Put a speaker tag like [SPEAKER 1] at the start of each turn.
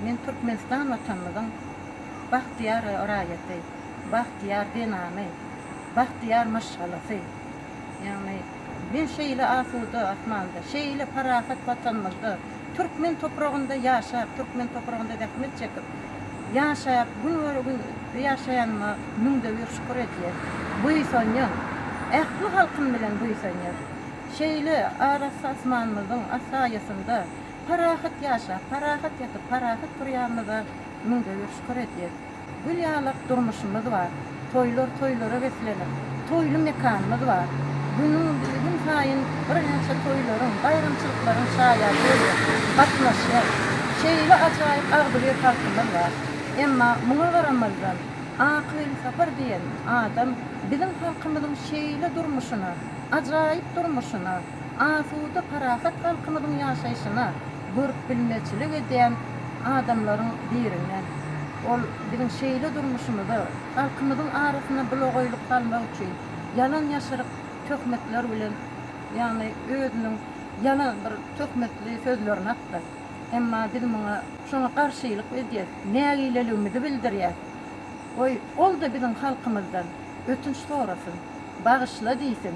[SPEAKER 1] Men Türkmenistan Watanymyzyň bagtyýar raýaty, bagtyýar zenany, bagtyýar maşgalasy. Ýagny men şeýle asuda asmanda, şeýle parahat Watanymyzda, türkmen topragynda ýaşap, türkmen topragynda zähmet çekip, ýaşap, gün-gün ýaşaýanyma müňde bir şükür edýän, buýsanýan. Ähli halkym bilen buýsanýan. Şeýle arassa asmanymyzyň saýasynda parahat ýaşap, parahat ýatyp, parahat turýanymyza müňde bir şükür edýäs. Gül ýalak durmuşymyz bar. Toýlar toýlara beslenip, toýly mekanymyz bar. Günüň gün saýyn birnäçe toýlaryň, baýramçylyklaryň şaýady bolýas, gatnaşýas. Şeýle ajaýyp agzybir halkymyz bar. Emma muňa garamazdan, Aky Welsapar diýen adam biziň halkymyzyň şeýle durmuşyna, ajaýyp durmuşyna, asuda, parahat halkymyzyň ýaşaýşyna görüp bilmezçilik edýän adamlaryň birinden. Ol biziň şeýle durmuşymyza, halkymyzyň arasyna bulagaýlyk salmak üçin ýalan-ýaşryk töhmetler bilen, ýagny özüniň ýalan bir töhmetli sözlerini atdy. Emma biz muňa şoňa garşylyk edýäs, nägileligimizi bildirýäs. Goý, ol-da biziň halkymyzdan ötünç sorasyn, bagyşla diýsin.